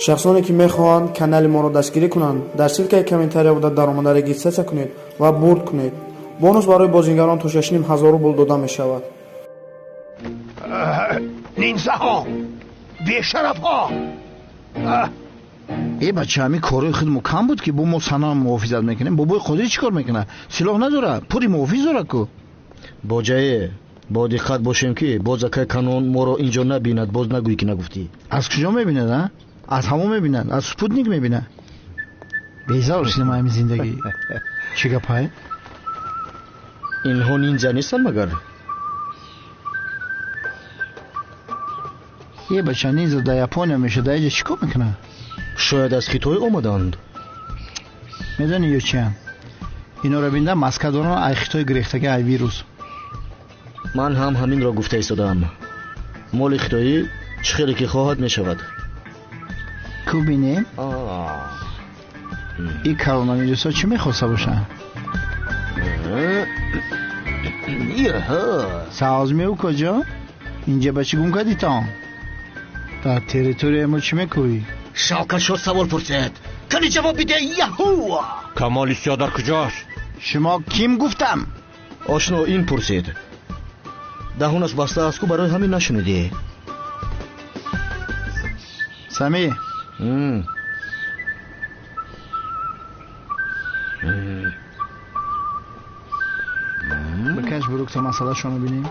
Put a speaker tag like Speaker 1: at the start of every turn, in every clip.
Speaker 1: Шахсоне ки мехоҳанд канали моро дастгирӣ кунанд, дар ссылкаи комментария буда даромада регистрация кунед ва бурд кунед. Бонус барои бозингарон то 6,5 ҳазор рубл дода мешавад.
Speaker 2: Ниндзаҳо, бешарафҳо!
Speaker 3: Э бача, ҳамин корои худ мо кам буд, ки бо мо санам муҳофизат мекунем. Бобои Қодир чӣ кор мекунад? Силоҳ надорад, пури муҳофиз дорад ку.
Speaker 4: Боҷае, бо диққат бошем, ки боз акай Канон моро ин ҷо набинад. Боз нагӯӣ, ки нагуфтӣ.
Speaker 3: Аз куҷо мебинад, а? Аз ҳаво мебинад, аз спутник мебинад. Безор шудем ҳамин зиндагӣ. Чӣ гапай?
Speaker 4: Инҳо ниндзя нестанд магар?
Speaker 3: Е бача, ниндзя дар Япония мешад, дар иҷа чӣ кор мекунад?
Speaker 4: Шояд аз Хитой омаданд.
Speaker 3: Медонӣ ё чиянд? Инора бинда, маска доранд, ай Хитой гирехтаги, ай вирус.
Speaker 4: Ман ҳам ҳаминро гуфта истодаам. Моли хитоӣ чӣ хеле ки хоҳад мешавад.
Speaker 3: Ку бинем, ин коронавирусҳо чӣ мехоста бошанд? Савзмеу куҷо? Инҷа ба чӣ гум кардитон? Дар территорияи мо чӣ мекӯӣ?
Speaker 4: Шавкатшо савол пурсед, кани ҷавоб биде, яҳу!
Speaker 5: Камоли Сиё дар куҷост?
Speaker 3: Шумо ким гуфтам?
Speaker 4: Ошно, ин пурсид. Даҳонаш баста аст ку, барои ҳамин нашунидӣ.
Speaker 3: Сами. Бикаш бурук, то масъалашонро бинем.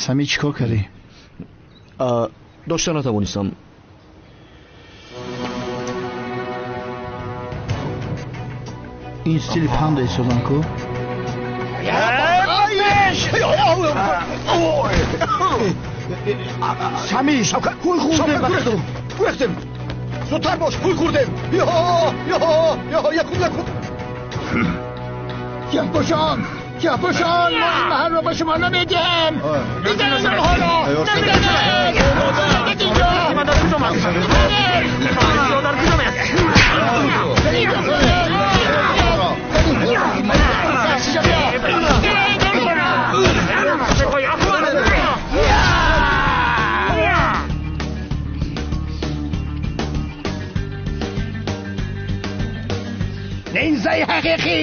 Speaker 3: Сами, чӣ кор кардӣ?
Speaker 4: Дошта натавонистам.
Speaker 3: Ин стили панда истодан ку. Сами,
Speaker 2: ҳуй хӯрдем, гурехтем, зудтар бош, ҳуй хӯрдем! Якум, якум!
Speaker 6: Сиёҳпӯшон, сиёҳпӯшон, мо ин маҳалро ба шумо намедиҳем! Бизанед онҳоро! Намезанед! Инҷо!
Speaker 7: Дар куҷо меаст?
Speaker 6: Ниндзаи ҳақиқӣ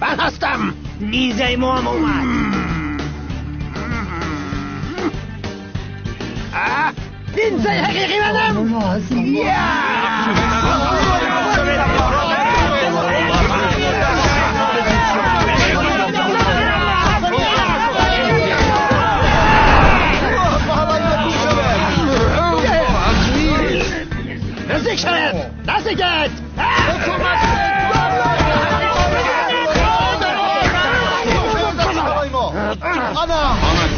Speaker 6: ман ҳастам!
Speaker 7: Ниндзаи мо ҳам омад.
Speaker 6: Ниндзаи ҳақиқӣ манам! Наздик шавед! Наздикет!
Speaker 5: Ана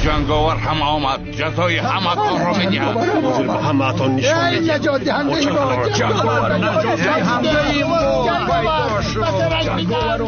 Speaker 5: ҷанговар ҳам омад, ҷазои ҳаматонро медиҳад.
Speaker 2: Ҳозир ба ҳамаатон нишон
Speaker 6: Эй, наҷотдиҳандаи мо!
Speaker 2: Ҷанговар наҷотдиҳандаи мо пайдо шуд! Ҷанговар!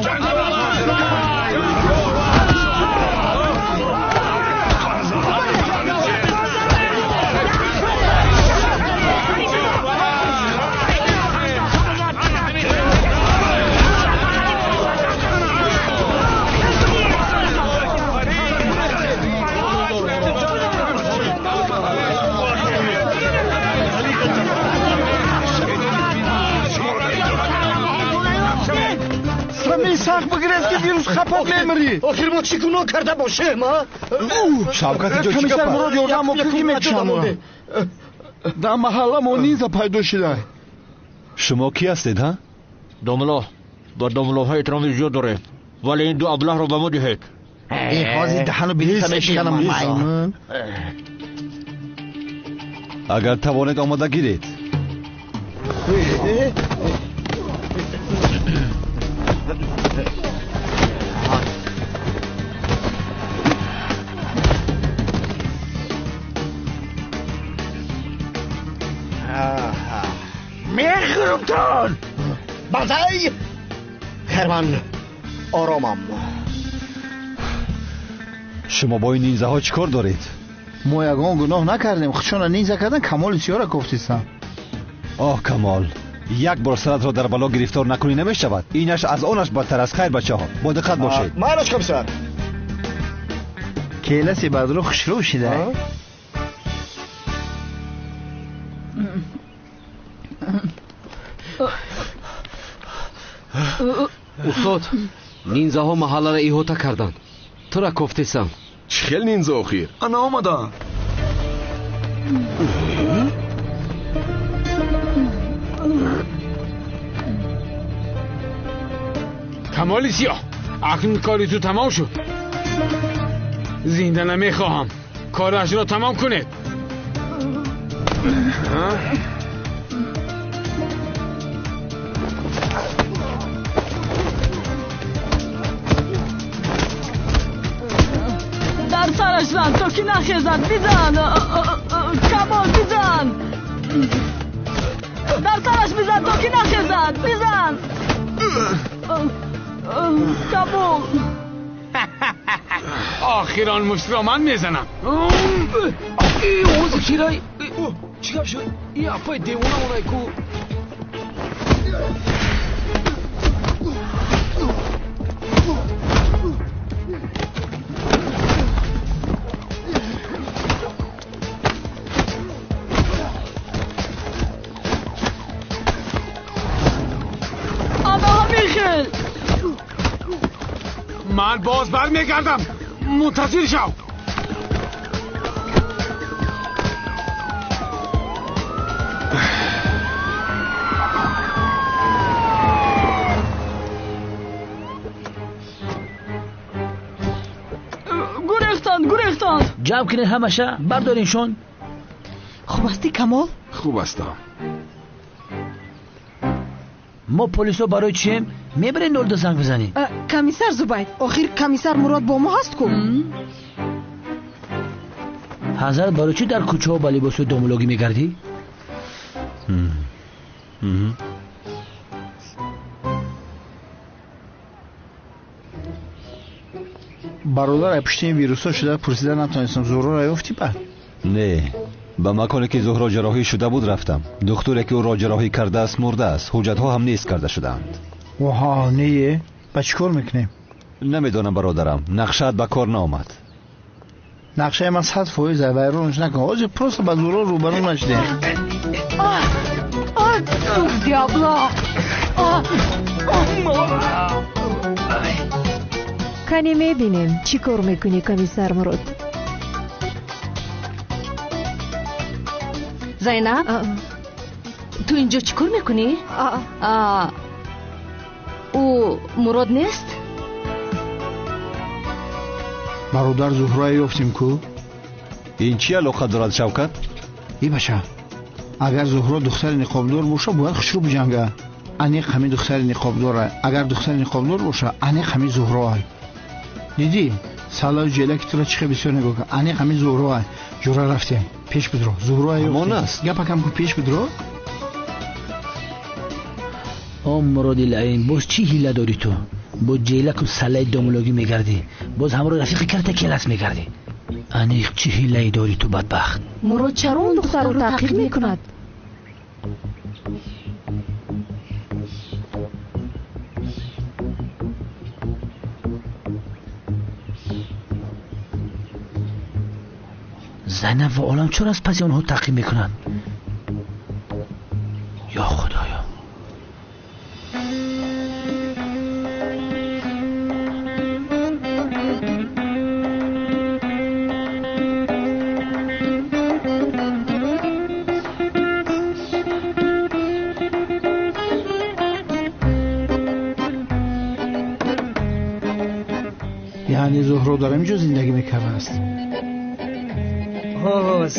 Speaker 3: Сами, сахт бигирез, ки вирус хапот, мемирӣ.
Speaker 4: Охир мо чӣ гуноҳ карда бошем, а?
Speaker 8: Шавкат, инҷо чӣ
Speaker 3: Комиссар
Speaker 8: гап?
Speaker 3: Мурод, ёрдам мо ки мекушам. Дар маҳалла мо ниндзя пайдо шуда.
Speaker 8: Шумо кӣ ҳастед, ҳа?
Speaker 5: Домло, ба домлоҳо эҳтироми зиёд дорем, вале ин ду аблаҳро ба мо диҳед.
Speaker 3: Э, ҳозир даҳану билита мешиканам, маймун.
Speaker 8: Агар тавонед, омода гиред.
Speaker 4: Мехӯрумтон, базай. Херман, оромам.
Speaker 8: Шумо бо ин ниндзаҳо чӣ кор доред?
Speaker 3: Мо ягон гуноҳ накардем, худшонро низа кардан, Камоли Сиёра кофтистам.
Speaker 8: Оҳ, Камол, як бор саратро дар бало гирифтор накунӣ намешавад. Инаш аз онаш бадтар аст. Хайр, бачаҳо, бо диққат бошед.
Speaker 2: Майлаш, комиссар.
Speaker 3: Келаси бадру хушрӯ шида.
Speaker 9: Устод, нинзаҳо маҳалларо иҳота карданд. Тура кофтесам.
Speaker 10: Чӣ хел нинза охир?
Speaker 2: Ана омаданд.
Speaker 6: Камоли Сиёҳ, акнун кори ту тамом шуд. Зинда намехоҳам. Корашро тамом кунед.
Speaker 11: Дар сараш зан то ки нахезад. Бизан, Камол, бизан. Дар сараш бизан то ки нахезад. Бизан, Камол.
Speaker 6: Охир он муштро ман мезанам.
Speaker 9: Ози кирай, чӣ гап шуд? И апай девона онай ку.
Speaker 11: Ана ҳамин хел.
Speaker 6: Ман боз бармегардам. Мунтазир шав.
Speaker 11: Гурехтанд, гурехтанд.
Speaker 7: Ҷамъ кунед ҳамаша, бардориншон.
Speaker 12: Хуб ҳастӣ, Камол?
Speaker 10: Хуб ҳастам.
Speaker 7: Мо полисо барои чием? Мебарем нолда занг бизанем.
Speaker 12: Комиссар Зубайд, охир комиссар Мурод бо мо ҳаст ку?
Speaker 7: Ҳазрат, барои чӣ дар кӯчаҳо ба либосҳои домулогӣ мегардӣ?
Speaker 3: Бародар, ай пушти ин вирусҳо шуда пурсида натонистам. Зуҳроро ёфтӣ баъд?
Speaker 8: Не, ба маконе ки Зуҳро ҷарроҳӣ шуда буд рафтам. Духтуре ки ӯро ҷарроҳӣ кардааст мурдааст. Ҳуҷҷатҳо ҳам нест карда шудаанд.
Speaker 3: Оҳа, не, ба чӣ кор мекунем?
Speaker 8: Намедонам, бародарам, нақшаат ба кор наомад.
Speaker 3: Нақшаи ман 100%, вайронш накун. Ҳозир просто ба Зуҳро рӯбарӯ нашудем.
Speaker 12: Диабла!
Speaker 13: Кане мебинем, чӣ кор мекунӣ, комиссар Мурод.
Speaker 14: Зайнаб, ту инҷо чӣ кор мекунӣ? Ӯ Мурод нест?
Speaker 3: Бародар, Зуҳрое ёфтем ку?
Speaker 8: Ин чӣ алоқа дорад, Шавкат?
Speaker 3: И бача, агар Зуҳро духтари ниқобдор боша, бояд хушрӯ биҷанга. Аниқ ҳамин духтари ниқобдора. Агар духтари ниқобдор боша, аниқ ҳамин Зуҳроа. Дидӣ, салаю ҷелаки туро чӣ хел бисёр нигоҳ кард. Аниқ ҳамин Зуҳроа. Ҷура рафтем, пеш бидро. Зуҳроа
Speaker 8: Ҳамон аст.
Speaker 3: Гапакам ку, пеш бидро.
Speaker 7: О Муроди лаин, боз чӣ ҳила дорӣ ту? Бо ҷелаку салаи домулогӣ мегардӣ, боз ҳамроҳ рафиқи карта келас мегардӣ. Аниқ чӣ ҳилае дорӣ ту, бадбахт?
Speaker 13: Мурод чаро он духтарро таъқиб мекунад?
Speaker 7: Зайнаб ва Олам чаро аз паси онҳо таъқиб мекунанд? Ё Худоё!
Speaker 3: Яъне Зуҳро дар ҳамин ҷо зиндагӣ мекардааст.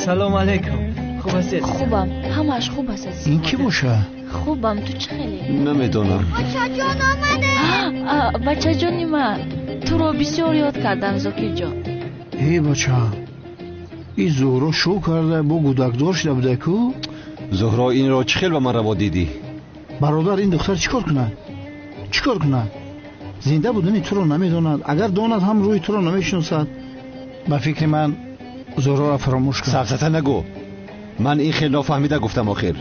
Speaker 15: Салом алейкум, хуб ҳастед?
Speaker 14: Хубам, ҳамааш хуб аст, азиз.
Speaker 3: Ин кӣ боша?
Speaker 14: Хубам, ту чӣ хеле?
Speaker 8: Намедонам.
Speaker 14: Бачаҷон омада. Бачаҷони ман, туро бисёр ёд кардам, Зокирҷон.
Speaker 3: Э бача, ин Зуҳро шӯ карда, бо гудакдор шуда буда ку?
Speaker 8: Зуҳро, инро чӣ хел ба ман раво дидӣ?
Speaker 3: Бародар, ин духтар чӣ кор кунад? Чӣ кор кунад? Зинда будани туро намедонад. Агар донад ҳам, рӯи туро намешиносад. Ба фикри ман, Зуҳроро фаромӯш кун.
Speaker 8: Сафсата нагӯ. Ман ин хел нофаҳмида гуфтам охир.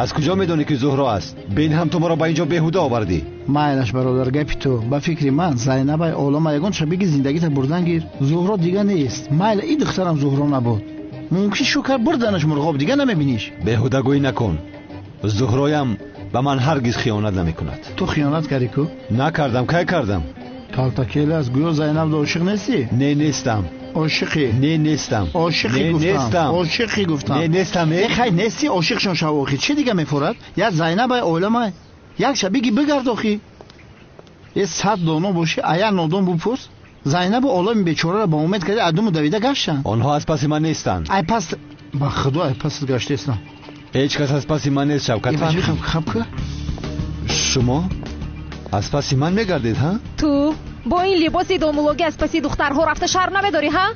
Speaker 8: Аз куҷо медонӣ ки Зуҳро аст? Бин ҳам ту маро ба инҷо беҳуда овардӣ.
Speaker 3: Майлаш бародар, гапи ту. Ба фикри ман Зайнабай олама ягон шабеги зиндагита бурдан гир. Зуҳро дига нест. Майла и духтарам Зуҳро набуд. Мумкин шукар бурданаш мурғоб, дига намебиниш.
Speaker 8: Беҳудагӯӣ накун. Зуҳроям ба ман ҳаргиз хиёнат намекунад.
Speaker 3: Ту хиёнат кардӣ ку?
Speaker 8: Накардам, кай кардам?
Speaker 3: Калтакелас, гӯё Зайнабда ошиқ нестӣ?
Speaker 8: Не, нестам.
Speaker 3: Ошиқӣ?
Speaker 8: Не, нестам.
Speaker 3: Ошиқӣ гуфтам. Ошиқӣ гуфтам.
Speaker 8: Не, нестам.
Speaker 3: Э, хай нестӣ, ошиқшон шав охи. Чӣ дига мефорад? Як Зайнабай оиламай. Як шабиги бигард охи. Э, 100 доно бошӣ, а як нодон бупурс. Зайнабу олами бечораро ба умед карди адуму давида гаштанд.
Speaker 8: Онҳо аз паси ман нестанд.
Speaker 3: Ай пас ба худо ай пасат гаштаестам.
Speaker 8: Ҳеҷ кас аз паси ман нест, Шавкат.
Speaker 3: Хаб ку?
Speaker 8: Шумо аз паси ман мегардед, ҳа?
Speaker 13: Ту бо ин либоси домулогӣ аз паси духтарҳо рафта шарм намедорӣ, ҳа?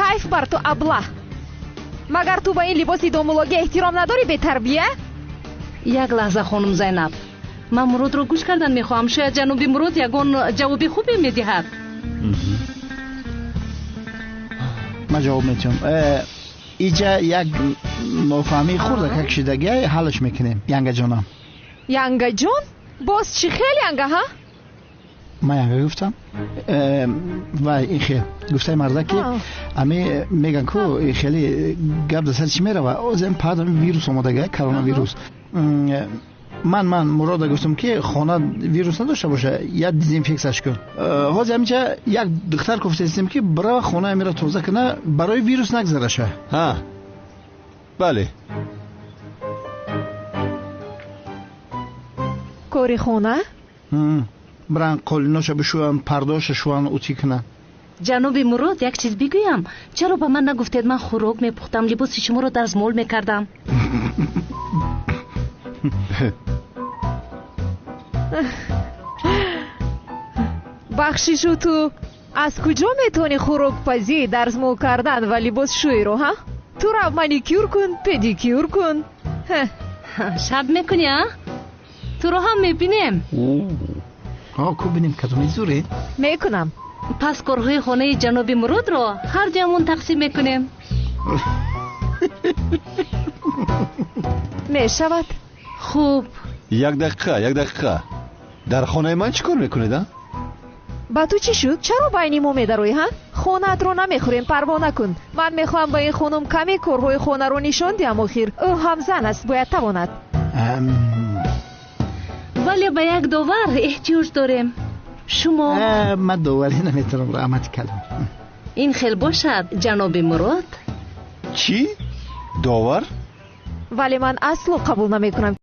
Speaker 13: Ҳайф бар ту, аблаҳ! Магар ту ба ин либоси домулогӣ эҳтиром надорӣ, бетарбия?
Speaker 11: Як лаҳза, хонум Зайнаб, ман Муродро гӯш кардан мехоҳам. Шояд ҷаноби Мурод ягон ҷавоби хубе медиҳад.
Speaker 3: Ман ҷавоб метиҳам. Иҷа як нофаҳмии хурда как шидагия ҳаллаш мекунем, янгаҷонам.
Speaker 13: Янгаҷон? Боз чӣ хел янга, ҳа?
Speaker 3: Ман янга гуфтам. Вай, ин хел гуфтаи марда ки ами меган ку хеле гап дар сари чӣ мерава? Озем пад ами вирус омадага, коронавирус. Ман Мурода гуфтам ки хона вирус надошта боша, як дезинфексияш кун. Ҳозир ҳаминҷа як духтар гуфтаистем ки бирава хона амира тоза куна, барои вирус нагзараша.
Speaker 8: Ҳа, бале.
Speaker 13: Кори хона?
Speaker 3: Биран қолиноша бишӯян, пардоша шӯян, утӣ кунан.
Speaker 11: Ҷаноби Мурод, як чиз бигӯям. Чаро ба ман нагуфтед? Ман хӯрок мепухтам, либоси шуморо дарзмол мекардам.
Speaker 13: Бахшишу, ту аз куҷо метавонӣ хӯрокпазӣ, дарзмол кардан ва либосшӯиро, ҳа? Ту рав маникюр кун, педикюр кун.
Speaker 11: Шарт мекунӣ, а? Туро ҳам мебинем.
Speaker 3: Ку бинем кадоми зуре?
Speaker 13: Мекунам.
Speaker 11: Пас корҳои хонаи ҷаноби Муродро ҳар дуямон тақсим мекунем.
Speaker 13: Мешавад.
Speaker 11: Хуб.
Speaker 8: Як дақиқа, як дақиқа. Дар хонаи ман чӣ кор мекунед, а?
Speaker 13: Ба ту чӣ шуд? Чаро байни мо медароӣ, ҳа? Хонаатро намехӯрем, парво накун. Ман мехоҳам ба ин хонум каме корҳои хонаро нишон диҳам охир. Ӯ ҳам зан аст, бояд тавонад.
Speaker 11: Вале ба як довар эҳтиёҷ дорем. Шумо?
Speaker 3: Ман доварӣ наметавонам, раҳмати калом.
Speaker 11: Ин хел бошад, ҷаноби Мурод.
Speaker 8: Чӣ? Довар?
Speaker 13: Вале ман асло қабул намекунам.